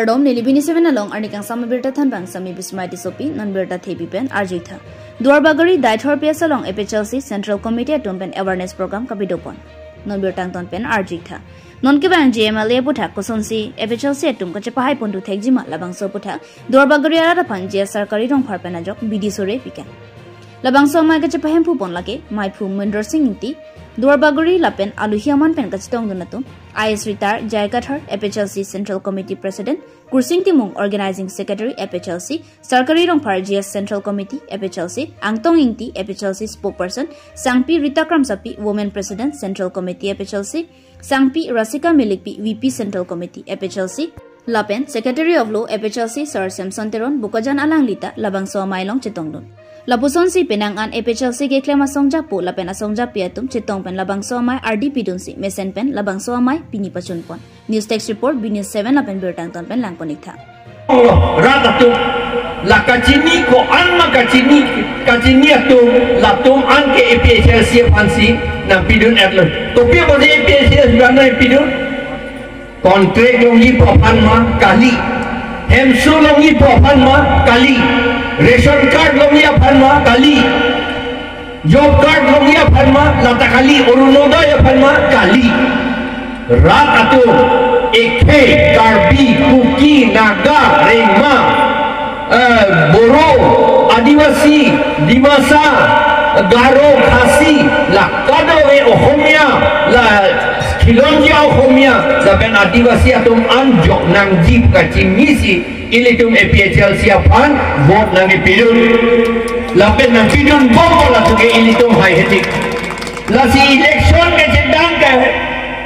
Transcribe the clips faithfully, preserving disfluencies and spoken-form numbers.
Kardom, neli B News seven along arni kangsam abirta thanbang Sami Bismai Tissopi, non birta thepi pen arjuitha. Duarbagori Daithor P S along A P H L C Central Committee atum pen awareness program kapidopon. Non birta angton pen arjuitha. Non kevang G M L A aputhak kosonsi A P H L C atum kachepahai pontu thekjima labangso aputhak Duarbagori arat aphan G S Sarkari Rongphar pen ajok bidi sore pikan. Labangso amei kachepahemphu pon lake Maiphu Mendor Sing Ingti, Duarbagori lapen aluhi aman pen kachetongdun atum, I S retired J I Kathar, A P H L C Central Committee President, Kursing Timung, Organizing Secretary, A P H L C, Sarkari Rongphar G S Central Committee, A P H L C, Angtong Ingti, A P H L C Spokesperson, Sangpi Rita Kramsapi, Women President, Central Committee, A P H L C, Sangpi Rasika Milikpi, V P Central Committee, A P H L C, lapen Secretary of Law, A P H L C, Sir Samson Teron, Bokajan alangli ta labangso amei along chetongdun. Lapusonsi penang an A P H L C keklem asong japo lapen asong japi atum chetong pen labangso amei ardi pidunsi mesen pen labangso amei pini pachunpon. News Desk Report, B News seven lapen birta angton pen langpon-iktha. Rat atum, la kachini ko-an ma kachini, kachini atum, latum an ke A P H L C aphansi nangpidun-etlo. Kopi apotsi A P H L C aphan nangpidun? Contract longji pu aphan ma kali, hemso longji pu aphan ma kali, ration card longji aphan ma kali, job card longji aphan ma, lata kali, Orunodoi aphan ma kali. Rat atum, ekhei, Karbi, Kuki, Naga, Rengma, eh, Boro, Adivasi, Dimasa, Garo, Khasi, la kadokave Ohomia, la khilonjia Ohomia, lapen Adivasi atum an jok nangji pu kachinisi, ilitum A P H L C aphan vote nangkepidun. Lapen nangpidunbompo latum ke ilitum haihetik. Lasi election ke chedan ke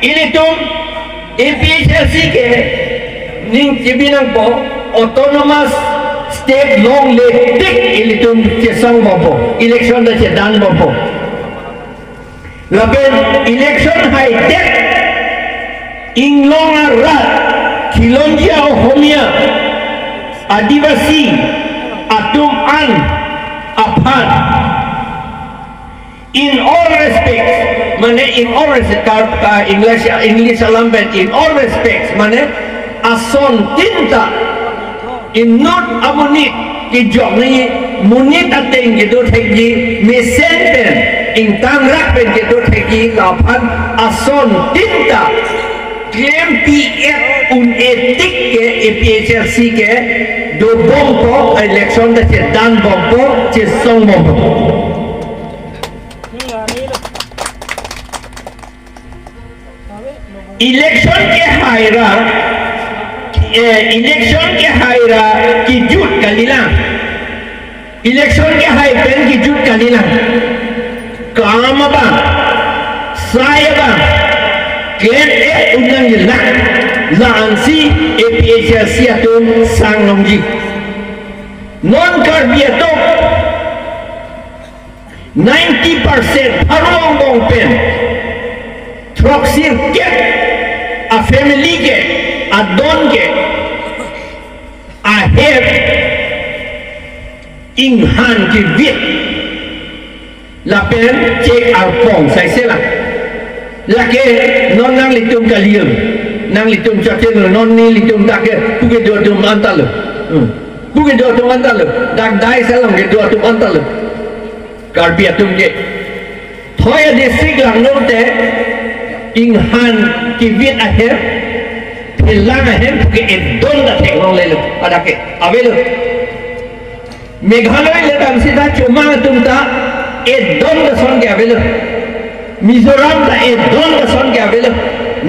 ilitum A P H L C ke ning chebi nangpo, autonomous state longle tik ilitum chesongbompo, election ta chedanbompo. Lapen election haidet inglong arat, khilonjia Ohomia, Adivasi atum an aphan, in all respects, mane in all respects, ka, ka English, English alam pen in all respects, mane asontin ta inut amonit kejok nangji, monit ateng kedo thekji, mesen pen, ingtangrak pen kedo thekji, laphan asontin ta klempi-et un-e tik ke A P H L C ke dobompo, election ta chedanbompo, chesongbompo. Election kehai ra, eh, election kehai ra kejut kalilang. Election kehai pen kejut kalilang. Kam abang, sai abang, klem-et un nangjilang. La-ansi A P H L C atum sang longji. Non Karbi atum ninety percent pharo angbong pen throksirkep a family ke, adon ke, ahem inghan kevit lapen chek arpong saise la. Lake non nanglitum kali, nanglitum chotelo, non nelitum dak ke pu kedo atum anta lo. Hmm. Pu kedo atum anta lo. Dak Dais along kedo atum anta lo. Karbi atum ke. Thoi a district langno te inghan kevit ahem, phelang ahem pu ke edon ta theklonglelo. Pada ke avelo. Meghalaya le damsi ta Chomang atum ta edon ta ason ke avelo. Mizoram ta edon ta ason ke avelo.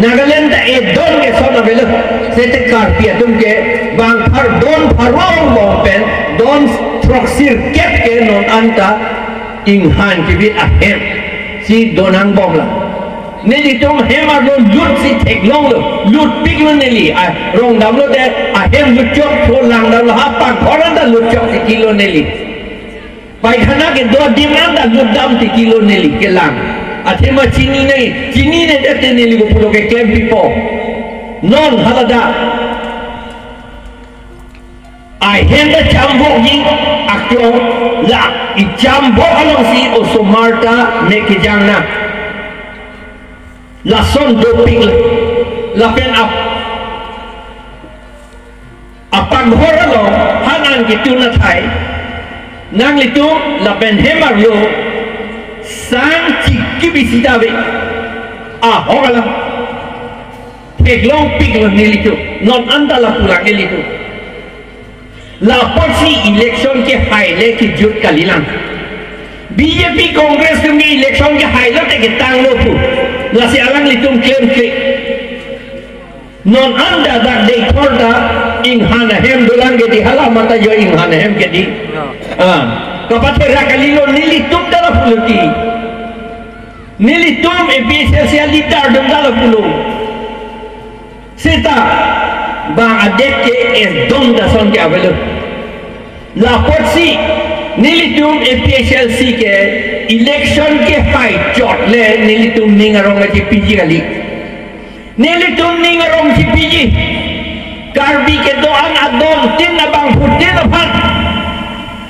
Nagaland ta edon ke ason avelo. Seta Karbi atum ke bang phar don pharo angbong pen don throksirkep ke non anta inghan kevit ahem si donangbomlang. Nelitum hem arlo lutsi theklonglo, lutpiklo neli, a, rong damlote ahem lutchok, pho lang damlo ha pakghor anta lutchok tikilo neli. Paikhana kedo adim anta lutdam tikilo neli kelang. Athema chini nai, chini nai dete neli ko pulo ke klempipo. Non haladak ahem ta chambokji aklong, la ichambok alongsi osomar ta me kejang nang. Lason doping la. Lapen ap. Bangphor along han an ketun athai, nanglitum lapen hem arlo sang chikip isi ta ave. Ahok alam. Theklongpiklo nelitum. Non anta lapu lang nelitum. La apotsi election kehai le kejut kalilang. B J P Congress atum ke election kehai lote ketanglo pu. Lasi alanglitum klemkle. Non anta dak dei thor ta inghan ahem dolang ke dei, hala mata jo inghan ahem ke dei. Ah, kapatherak kalilo, nelitum ta lapulo ti. Nelitum A P H L C a-leader atum ta lapulo. Seta bang adet ke esdom ta ason ke avelo. La apotsi nelitum A P H L C ke election kehai chot le nelitum ning arong kachipiji kali. Nelitum ning arong chipiji. Karbi kedo-an adontin abangphutin aphan,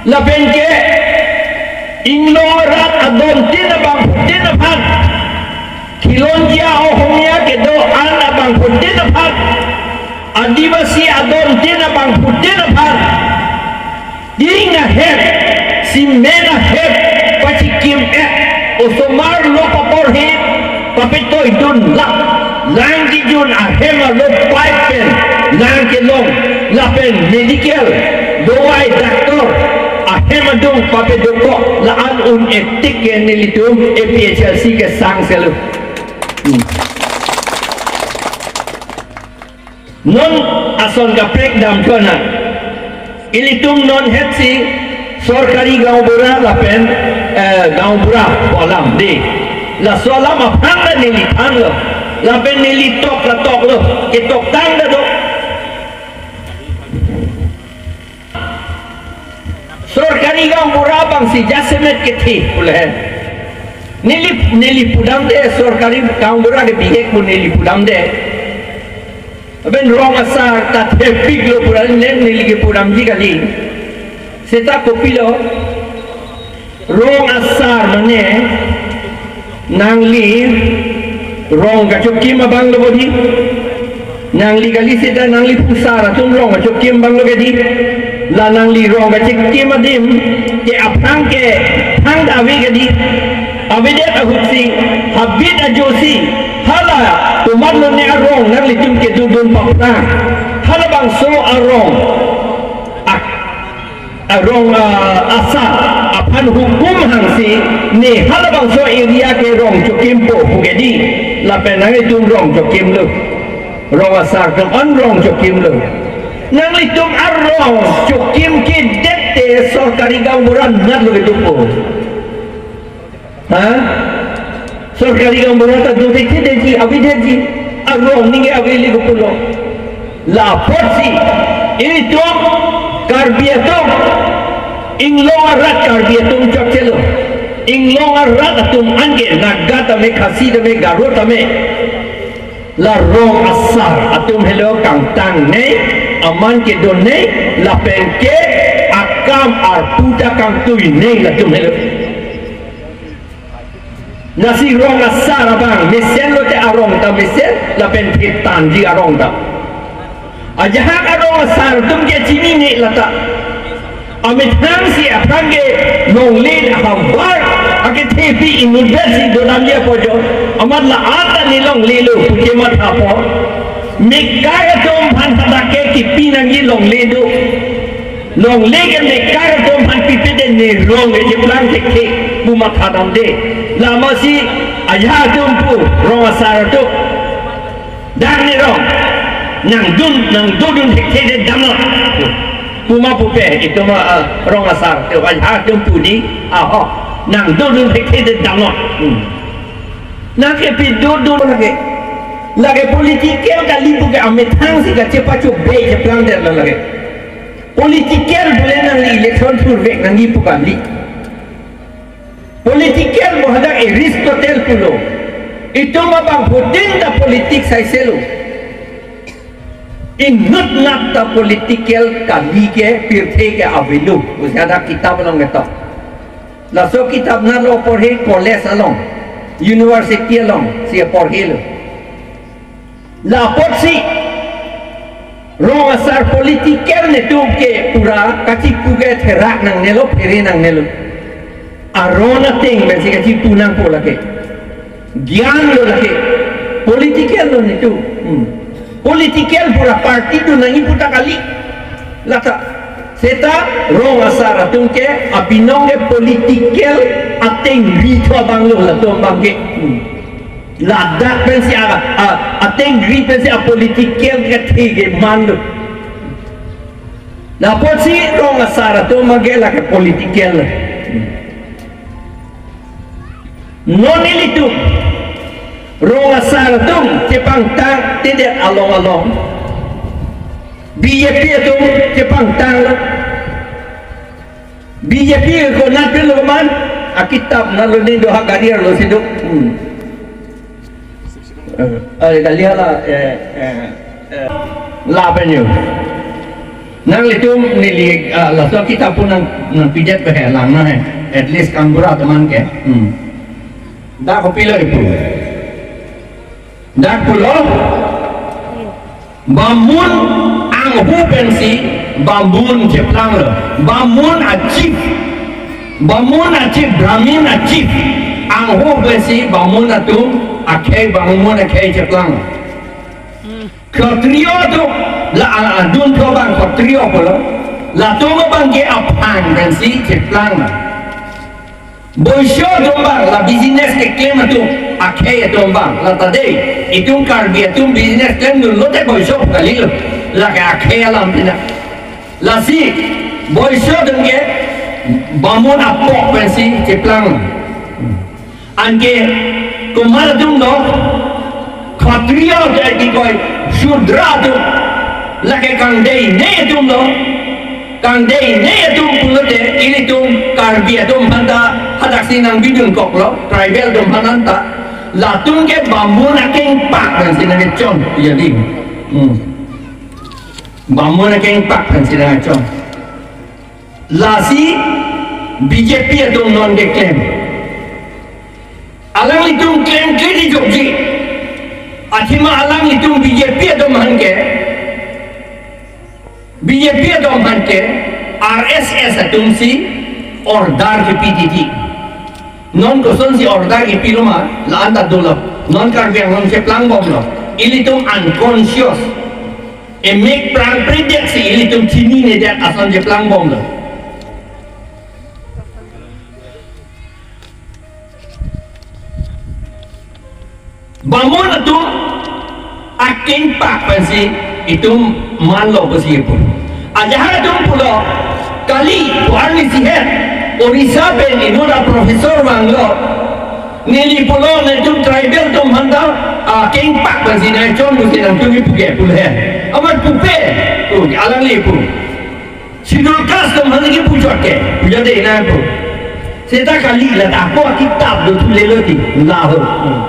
lapen ke inglong arat adontin abangphutin aphan, Khilonjia Ohomia kedo-an abangphutin aphan, Adivasi adontin abangphutin aphan, tin ahem, cement ahem pachikim-et, osomar lo paporhe, papetoidun lap, lang kejun ahem arlo pipe pen lang kelong, lapen medical, dawai, doctor ahem adung papedopo, la-an un-etik ke nelitum A P H L C ke sang selo. Hmm. Non ason kaprek damthu na. Ilitum non hetsi sorkari gaonbura lapen, eh, gaonbura pu alam dei. Laso alam aphan ta neli thanlo. Lapen neli tok la toklo. Ketoktang ta do. Sorkari gaonbura abangsi jasemet kethe pule. Neli, neli pudamde sorkari gaonbura ke bihek pu neli pudamde. Lapen rong asar ta thepiklo pura le neli ke pudamji kali. Seta kopilo. Rong asar mane nangli rong kachokim abang lo bodi. Nangli kali seta nangli pusar atum rong kachokim abang lo kedi. La nangli rong kachokim adim ke aphrang ke thang ta ave kedi. Avedet ahutsi habit ajosi hala tomat lone arong nanglitum kedodun paphrang. Halabangso arong ak- arong, ah, asar aphan hukum hangsi ne halabangso area ke rong chokimpo pu kedi, lapen nanglitum rong chokimlo. Rong asar atum an rong chokimlo. Nanglitum arong chokim kedet te sorkari gaonbura natlo kedopo. Ha? Sorkari gaonbura ta do thekthe detji, avedetji. Arong ningke avele kopulo. La apotsi ilitum Karbi atum, inglong arat Karbi atum chokchelo. Inglong arat atum anke Naga tame, Khasi tame, Garo tame. La rong asar atum helo kangtangnei, aman kedonnei, lapen ke akam arpu ta kangtuinei latum helo. Lasi rong asar abang mesen lote arong ta mesen, lapen thetanji arong ta. Ajahak arong asar atum ke chinine lata. Amethang si aphrang ke longle havar akethepi inutvet si dodamji apot jo. Amat la-an ta ne longlelo pu chemathapo. Mekar atum aphan hadak ke kipi nangji longle do. Longle ke mekar atum aphan pipedet, ne rong kecheplang thekthe pu mathadamde. Lamasi ajahak atum pu rong asar atum. Dak ne rong, nangdun, nangdodun thekthe det damlo. Pu ma pupe, itum, ah, rong asar atum, ajahak atum pu di, ahok, nangdodun thekthe det damlo. Hmm. Nangkepi dodun lake. Lake political kali pu ke amethang si kachepachobei cheplangdetlo lake. Political pule nangli election thurvek nangji pu kali. Political pu hadak Aristotle pulo. Itum abangphutin ta politics aiselo. Inutnat ta political kali ke pirthe ke avelo. Pusi hadak kitab along ketok. Laso kitab natlo porhe college along, university along si porhelo. La apotsi Rong asar political netum ke pura kachipu ke therak nangnelo, phere nangnelo. Aron ateng pensi kachipu nangpo lake. Gyan lo lake. Political lo netum. Hmm. Political pura party do nangji pu ta kali. Lata. Seta rong asar atum ke abinong ke political atengri tho abang lo latum abang ke. Hmm. Ladak pensi a, a, atengri pensi a political kethe keman lo. Lapusi rong asar atum abang ke lake political. Non ilitum rong asar atum chepangtangtedet along along B J P atum chepangtang lo. B J P konat pen lo man, akitap nalo ni do ha gari arlo si do. Hmm. Eh, eh, kali hala, eh, eh, eh, lapen yo. Nanglitum neli, ah, laso akitap pu nang, nangpidet pe he lang na he. At least kangbura teman ke. Hmm. Dak kopilo ipu. Dak pulo. Bamun angho pensi bamun cheplang lo. Bamun a chief. Bamun a chief, Brahmin a chief. Angho pensi bamun atum akhei, bamun akhei cheplang. Kshatriya atum la a, adun tho abang kshatriya pulo. Latum abang ke aphang pensi cheplang. Boisyo atum abang la business keklem atum, akhei atum abang, la ta dei, itum Karbi atum business klemdun lote boisyo pu kali lo, lake akhei alam pina. Lasi, boisyo atum ke bamun apok pensi cheplang. Anke komat atum do, Kshatriya atum ke koi, Shudra atum, lake kangdei ne atum do, kangdei ne atum pulote, ilitum Karbi atum aphanta hadaksi nangbidunkoklo, tribal atum aphan anta, latum ke bamun akengpak pensi nangchon, jadi. Hmm. Bamun akengpak pensi nangchon. Lasi B J P atum non keklem. Alanglitum klemkle di jokji. Athema alanglitum B J P atum aphan ke. B J P atum aphan ke R S S atum si order kepi titi. Non kosonsi order kepilo ma, la-an ta dolo. Non Karbi Anglong cheplangbomlo. Ilitum unconscious. Emek prang predet si ilitum chininedet ason cheplangbomlo. Bamun atum akengpak pensi itum manlo pusi pu. Ajahak atum pulo kali, pu arni sihet Orissa pen inut a professor vanglo. Neli pulo netum tribal atum aphanta akengpak pensi nangchon pusi nangtum kipu ke pulo he. Amat pupe. Tu alangli pu. Schedule caste atum aphan kipu chot ke, pujade nangpu. Seta kali, ladak ako akitap dothulelo ti, laho. Hmm.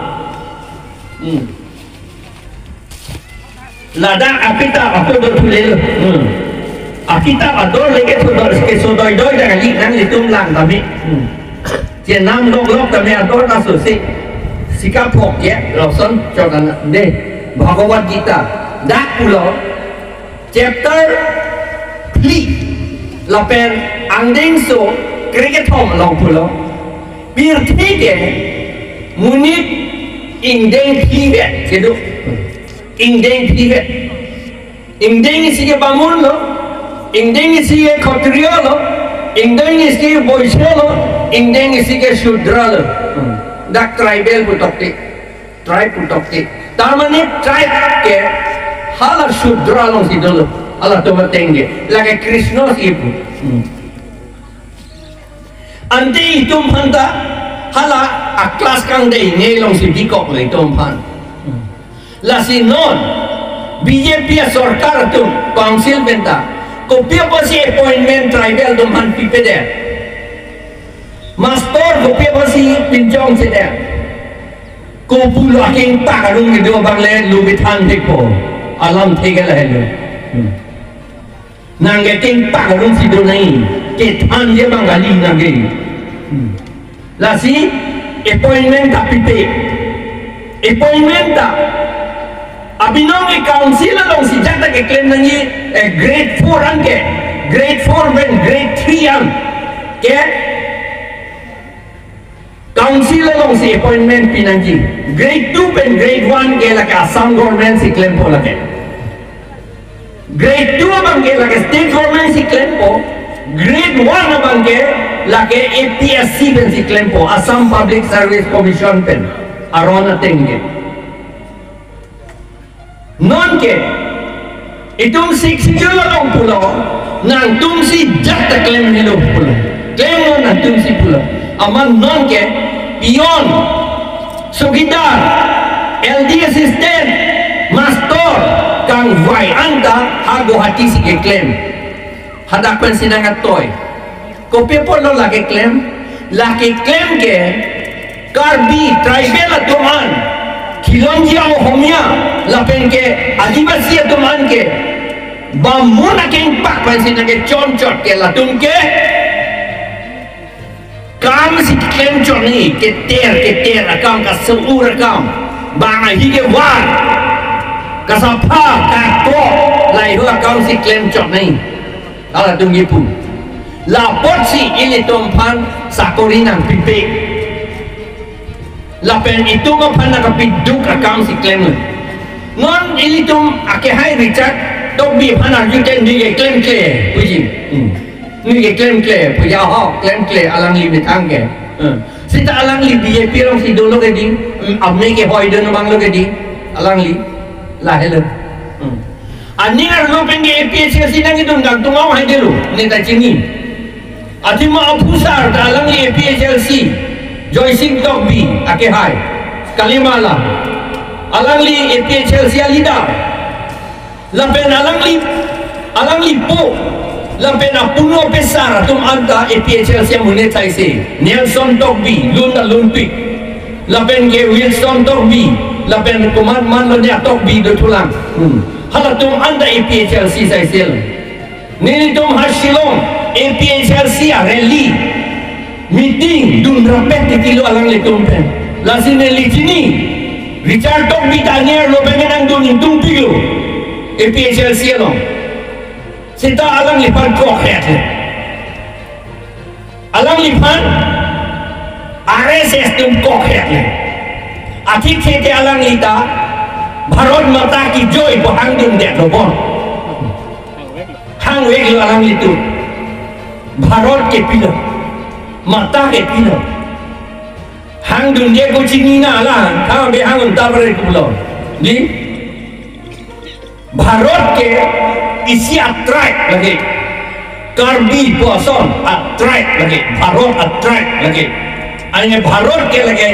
Hmm. Ladak akitap ako dothulelo. Hmm. Akitap ador leke thodor, keso doidoi ta kali, nanglitum lang tame. Hmm. Chenam loklok tame ador ta sosi. Sika phok ya, lason chot an de. Bhagavad Gita. Dak pulo. Chapter phli lapen angdengso krekethom along pulo. Pirthe ke monit ingdeng phli vet kedo. Ingdeng phli vet. Ingdeng isi ke bamun lo. Ingdeng isi ke kshatriya lo. Ingdeng isi ke boisyo lo. Ingdeng isi ke shudra lo. Dak tribal pu tokte. Tribe pu tokte. Tarmane tribe ke hala shudra alongsi dolo. Halatum ateng ke. Lake Krishna si pu. Hmm. Ante itum aphanta hala a-class kangdei ne alongsi bikoklo itum aphan. Hmm. Lasi non B J P asorkar atum council penta kopi apotsi appointment tribal atum aphan pipedet. Master kopi apotsi pinchongsedet. Kopulo akengpak arum kedo abang le lo kethan thekpo. Alamthe ke lahelo. Hmm. Nang ke kengpak arum si do nai. Kethanji abang kali nang ke. Hmm. Lasi appointment ta pipe. Appointment ta Abinong ke council alongsi ajat ta keklem nangji, eh, grade four an ke, grade four pen grade three an ke council alongsi appointment pi nangji. Grade two pen grade one ke lake Assam government si klempo lake. Grade two abang ke lake state government si klempo. Grade one abang ke lake A P S C pen si klempo, Assam Public Service Commission pen. Aron ateng ke. Non ke, itum Sixth Schedule along pulo, nangtumsi ajat ta klem helo pulo. Klem non nangtumsi pulo. Amat non ke, peon, chowkidar, L D assistant, master, kangvai anta ha Guwahati si keklem. Hadak pensi nangkatoi. Kopi apotlo lake klem? Lake klem ke Karbi tribal atum an, Khilonjia Ohomia, lapen ke Adivasi atum an ke, bamun akengpak pensi nangkechonchot ke latum ke, kam si klem chot nangji, keter, keter akam, kaso-ur akam, bang ahi kevar, kasapha, kakok, lahei ho akam si klem chot nangji. Halatum kipu. Lapotsi ilitum aphan sakori nangpipe. Lapen itum aphan nangkapiduk akam si klem. Non ilitum akehai Richard Tokbi aphan arju ke neli ke klemkle puji. Hmm. Neli ke klemkle puji, ho, klemkle alangli methang ke. Hmm. Seta alangli B J P alongsi dolo ke dei, hmm, ame kehoi dun abanglo ke dei, alangli lahelo. Hmm. Aning arlo pen ke A P H L C nangkedun kangtung ahaidelo, neta chini. Athema aphusar ta alangli A P H L C, Joysing Tokbi akehai, Kalimala. Alangli A P H L C aleader. Lapen alangli, alangli po. Lapen apuno pesar atum anta A P H L C amonit saise. Nelson Tokbi, lun ta lunpik. Lapen ke Wilson Tokbi, lapen komat-mat lo ne a Tokbi dothulang. Hmm. Halatum anta A P H L C saisel. Nelitum ha Shillong A P H L C a rally, meeting dunrapet titilo alanglitum pen. Lasi neli chini, Richard Tokbi ta aning arlo pen nangdun ingtungpiklo A P H L C along. Seta alangliphan krohet. Alangliphan R S S atum krohet. Athik thete alangli ta Bharat Mata Ki Joy pu hangdundetlo bon. Hangveklo alanglitum. Bharat ke pilo, Mata ke pilo. Hangdunde ko chinine alang, kang be hang unta bare kulo. Dei? Bharat ke isi a-tribe lake. Karbi pu ason a-tribe lake. Bharat a-tribe lake. Anke Bharat ke lake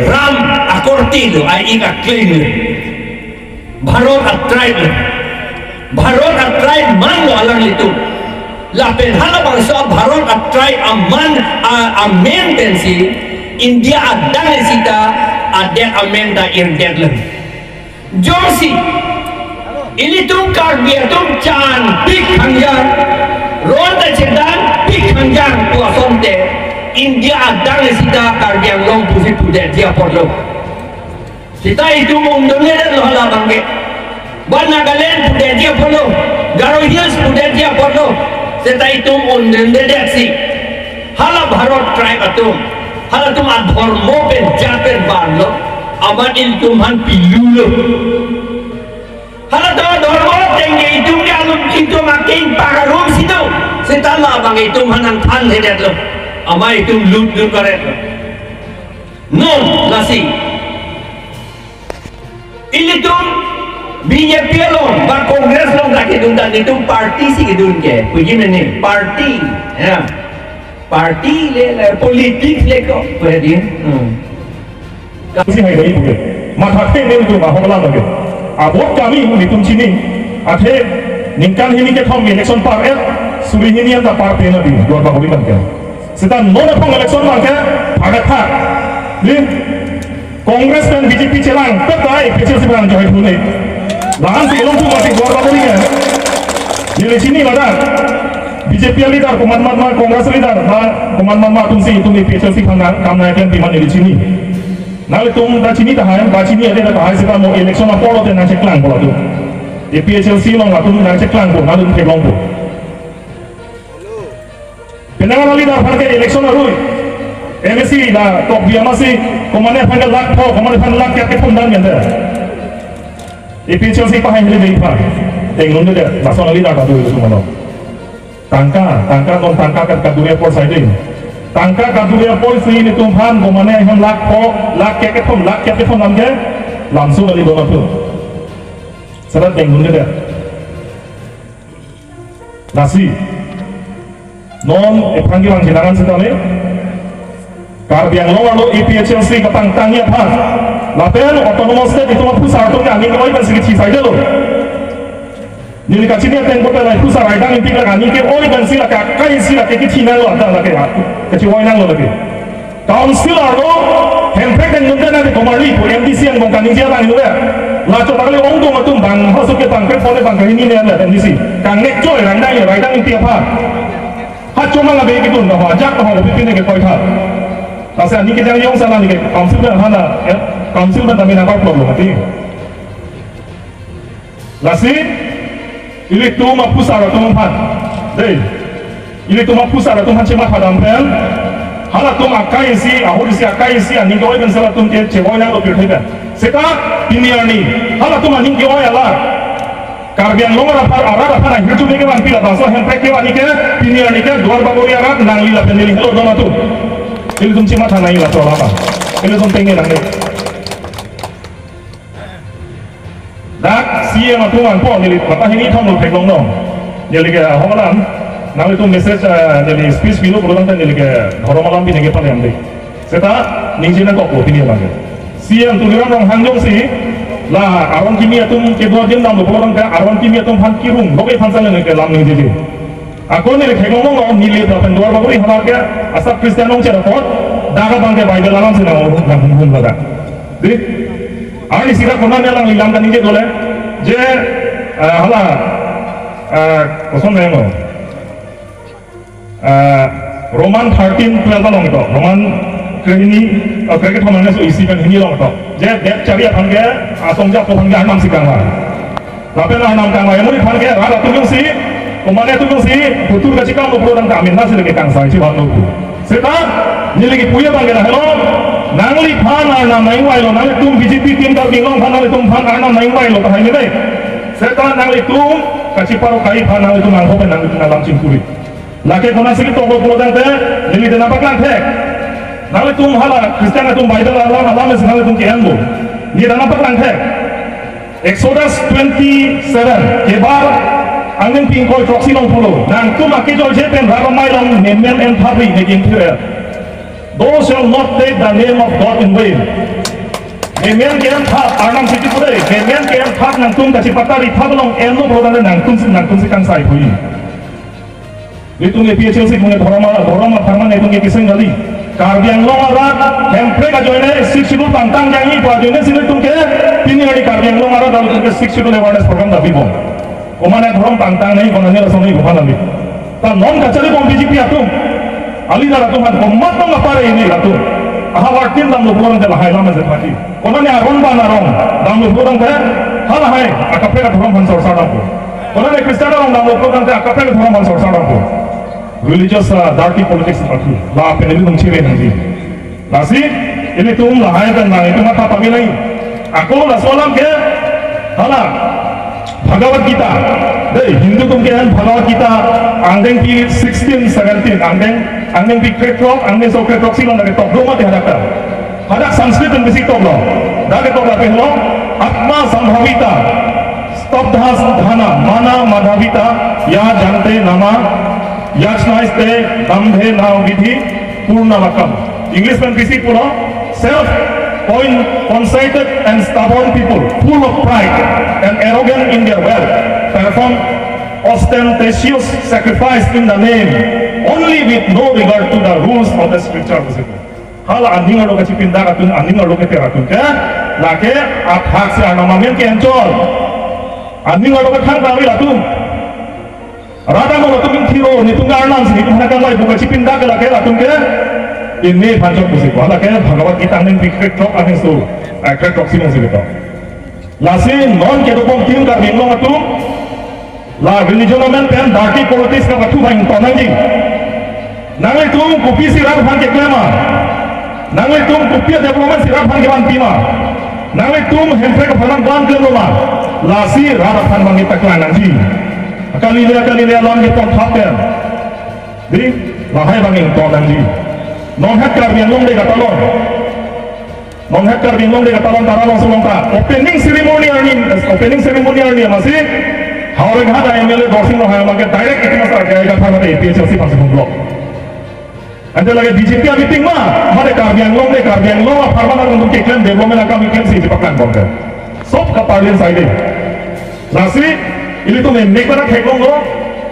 Ram akorte lo, ai ik akleng lo. Bharat a-tribe lake. Bharat a-tribe manlo alanglitum. Lapen halabangso Bharat a-tribe aman a, amen pensi India adang sita adet amen ta irdetlo. Jongsi ilitum Karbi atum chanpik hangjang, ron ta chedanpik hangjang pu asonte, India adang sita Karbi Anglong pusi pudetji apotlo. Seta itum undundedetlo halabangke. Ba Nagaland pudetji apotlo, Garo Hills pudetji apotlo. Seta itum undundedetsi. Hala Bharat tribe atum, halatum adhormo pen jat pen vanlo, amat ilitum aphan pilulo. Halatum adhormo ateng ke itum ke alum itum akengpak arum si do. Seta labang itum aphan nangthanthedetlo. Amat itum lutdun karetlo. Non, lasi. Ilitum B J P along, ba Congress along ta kedun ta nelitum party si kedun ke, puji mene, party, ya. Party le, le, politics le ko, puji. Hmm. Pusi hai dari puji. Mathathe nelitum ahok lang lagi. Abot kami nelitum chini. Athe ningkan hini kethom election par-et, suri hini anta parpe nangji, Duarbagori abangke. Seta non aphrang election abangke, phagathak. Ni Congress pen B J P chelangpet ta A P H L C abang jahai thune. Lahan si long tu mati Duarbagori ke. Neli chini ladak. B J P leader, komat-mat ma Congress leader, ba komat-mat ma atumsi itum A P H L C aphan kam nangklempi ma neli chini. Nanglitum ta chini tahai, ba chini ade tahai seta mo election apor lote nangcheklang po latum. A P H L C along latum nangcheklang po, nanglitum theklong po. Penang a-leader aphan ke election arui M A C la tok biamasi, komane aphan ke lakh pho, komane aphan lakh kep kethom dan mende. A P H L C pahai hili dei pha. Tengnun de, lason a-leader ta do itu mano. Tangka, tangka non tangka ka kaduri apor saiding. Tangka kaduri apor si ilitum aphan, komane hem lakh pho, lakh kep kethom, lakh kep kethom lam ke, lamsu kali do latum. Seta tengnun de. Lasi. Non ephrang kevang jinaran sitame. Karbi Anglong arlo A P H L C kapangtangji aphan. Lapen autonomous state itum aphusar atum ke aning ke-oi pensi kethi saidelo. Neli kachini ateng kote la aphusar aidang inti ke aning ke-oi pensi lake akai si lake kethi nanglo adang lake ya. Kethi-oi nanglo lake. Council arlo Hemprek tengnun de nang komarli pu M D C angbong kaningje alang inut. La chot kali ongdung atum bang masuk ke bang kre pone bang kahini ne M D C. Kangnek choi rangdang ya, rangdang inti aphan. Ha choma la be kitun dah ajak dah pipine ke koi tha. Lasi aning kejang jongsi la aning ke council pen hana, eh, council pen tame nangkok lo mati. Lasi, ilitum aphusar atum aphan. Dei, ilitum aphusar atum aphan chematha dam pen. Halatum akai isi, ahut isi akai isi, aning ke-oi pensi latum ke che-oi nanglo pirthe pen. Seta, pini arni, halatum aning ke-oi alar. Karbi Anglong arat aphan, arat aphan ahirjume kevangpi la bangso Hemprek kevang ke, pini arni ke Duar Bagori arat nangli lapen neli helo don atum. Ilitum chematha nangji laso alam. Ilitum tengne nangne. Dak C E M atum anpo neli patahini thom lo theklong no. Neli ke aholam, nanglitum message, eh, neli speech pilo pulo tangte neli ke dhorom alam pine kepale amde. Seta ningje nangkok lo pini abang ke. C E M Tuliram Ronghang jongsi la aron kimi atum kedo adim damlo pulo tangte aron kimi atum aphan kirung, lo ke aphan sang neli ke lam ningjeje. Ako neli theklong lo, neli lapen Duar Bagori hadak ke asap Christian ongchot apot, dak abang ke Bible alam si nang nang hum hum ladak. Di? Arnisi dak konane alangli lam kaningje dole. Je, eh, hala, eh, koson nang lo. Eh, Roman thirteen twelve along to. Roman krehini, eh, krekethom angngaso isi pen hini along to. Je, det chari aphan ke, asong ja aphan ke anam si kangvai. Lapen anam kangvai amonit aphan ke rat atum jongsi, komane atum jongsi, putur kachekam lo pulo tangte amen nasi lake kangsai chivan lo pu. Seta, neli kipu abang ke lahelo, nangliphan arnam nangvailo, nanglitum B J P team Karbi Anglong aphan nanglitum aphan arnam nangvailo tahai neli. Seta nanglitum, kachiparo kai aphan nanglitum angkho pen nanglitum alam chingkuri. Lake konatsi ketok lo pulo tangte, neli dena paklang thek. Nanglitum hala, Christian atum Bible alam, alam isi nanglitum ke-en lo. Neli dena paklang thek. Exodus twenty-seven, kebar angdengpi ingkoi throksi along pulo, nangtum akejoi je pen rat amei along memen enthapri ne gingthir. Thou shalt not take the name of God in vain. Memen ke-enthap, arnam si chikure, memen ke-enthap nangtum kachipatari thap along enlo pulo tangte nangtum si, nangtum si kangsai phui. Itum A P H L C kung dhorom, dhorom apharman itum ke kiseng kali. Karbi Anglong arat, Hemprek ajoine Sixth Schedule pangtang jangji pu ajoine si itum ke, pini hari Karbi Anglong arat atum ke Sixth Schedule awareness program dapibom. Komane dhorom pangtang nangji, konane lason nangji, kopan nangji. Ta non kachari bom B J P atum. A-leader atum aphan komat tong apare ini atum. Ahavar tin damlo pulo tangte lahai lam aje thaki. Konane aron ban arong damlo pulo tangte halahai akaprek adhorom aphan sorsa dampo. Konane Christian arong damlo pulo tangte akaprek adhorom aphan sorsa dampo. Religious, uh, dirty politics party. Lapen ilitum chire nangji. Lasi, ilitum lahai pen nang, itum matha pagi nangji. Ako laso alam ke, hala, Bhagavad Gita. Dei, Hindu atum ke-en Bhagavad Gita, angdengpi sixteen seventeen, angdeng, angdengpi krethrok, angdengso krethrok si along dak ketok do mati hadak ta. Hadak Sanskrit pen bisi toklo. Dak ketok lapen lo, Atma Sambhavita, Stabdha Dhanamana Madhavita, Ya Jante Nama, Yajnaste Dambhe Na Vidhi Purnalakam. English pen bisi pulo, self conceited and stubborn people, full of pride and arrogant in their wealth, perform ostentatious sacrifice in the name, only with no regard to the rules of the scripture. Hala aning arlo kachipindak atum, aning arlo keter atum ke, lake athak si arnam amen ke-enchot. Aning arlo kethang kave atum. Radang arlo atum ingthir-o, netum ke arnam si, netum hana kangvai pu kachipindak ke lake atum ke. Ini phan chok pusi ko, lake Bhagavad Gita angning pi krek throk angning su, eh, krek throksi mungsi beto. Lasi non kedobom tim Karbi Anglong atum, la religion amen pen dirty politics kapathu abang ington nangji. Nanglitum kopisi rat aphan keklem ma? Nanglitum kopi development si rat aphan kevan pima? Nanglitum Hemprek aphan nangvan klemlo ma? Lasi rat aphan abang kita klang nangji. Kali le, kali le alam keton thap pen. Di, lahai abang ington nangji. Non het Karbi Anglong de katalon. Non het Karbi Anglong de katalon Taralangso along ta. Opening ceremony arni, opening ceremony arni amatsi Howraghat a M L A Dorsing Ronghang abang ke direct itum asar ke ega pharma de A P H L C aphansi phone block. Ante lake B J P a meeting ma, mate Karbi Anglong de, Karbi Anglong apharman atum keklem development akam keklemsi chepaklang bom ke. Sob kaparlin saide. Lasi, ilitum emek pada theklonglo,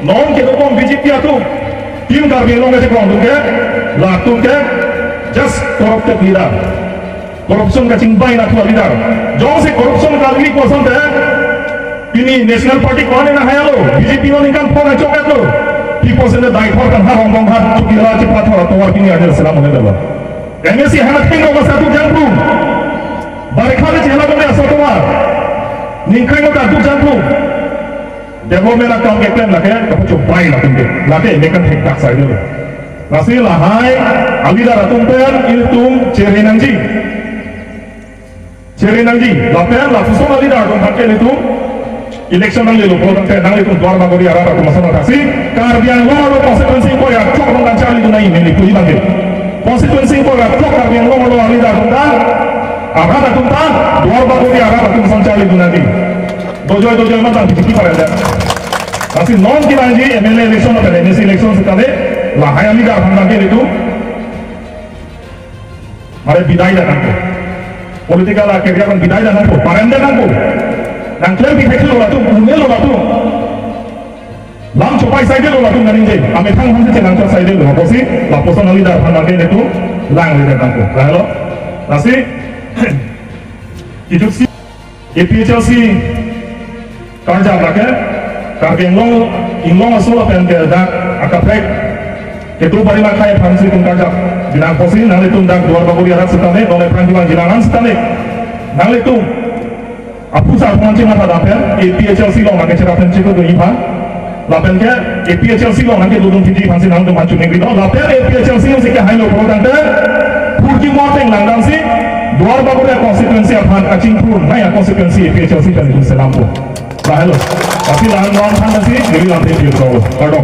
non kedobom B J P atum, tim Karbi Anglong kechekrong atum ke, latum ke, just corrupted leader. Corruption kachingbai nathu a-leader. Jongsi corruption kali koson te, pini National Party ko-an nang haya lo, B J P non ningkan phone chok-et lo. Pi pusi ne dai thor kan ha Rongbong hat, Chokihola chepathor atovar pini ajar selam hone dalo. M A C hana thengno masa tu jangpru. Barikha le chehla kami aso tovar. Ningkan no ta tu jangpru. Development akam keklem lake, kapu chupai latum ke. Lake emek kan thekthak saide lo. Lasi lahai, a-leader atum pen, ilitum, chere nangji. Chere nangji, lapen, lapuson a-leader atum aphan ke ilitum, election nanglelo, pro tangte nanglitum Duar Bagori arat atum ason athasi, Karbi Anglong arlo constituency ingkoi ra throk along kan charlidun nangji neli puji abang ke. Constituency ingkoi ra throk Karbi Anglong arlo a-leader atum ta, arat atum ta, Duar Bagori arat atum ason charlidun nangji. Dojoi dojoi ma tang B J P parende. Lasi non kenangji M L A election lapen M A C election sitame lahai a-leader aphan abang ke ilitum. Mare bidai da nangpo. Political a-career abang bidai da nangpo. Parende nangpo. Nangklem bidai lo latum, une lo latum. Lam chopai saide lo latum kaningje. Amethang aphansi chenang chok saide lo. Apotsi, lapuson a-leader aphan abang ke ilitum, lang leader nangpo. Lahelo. Lasi, kijutsi. A P H L C karjap lake, Karbi Anglong, Inglong aso lapen ke dak akaprek, ketu bari makai aphansi itum karjap binang apotsi, nanglitum dak Duar Bagori arat sitame, non ephrang kevang jilang an sitame, nanglitum aphu sa aphu an chematha dam pen, A P H L C along nangkecherap pen chiklo dun iphan. Lapen ke A P H L C along nangkedodun P G aphansi nangtum aphan chuningri do. Lapen A P H L C alongsi kehailo pro tangte, phurji moteng langdamsi, Duar Bagori constituency aphan kachingthur nai a-constituency A P H L C pen itum selampo. Lahelo. Lasi la-an non aphan si, neli lamthe pir so. Kardom.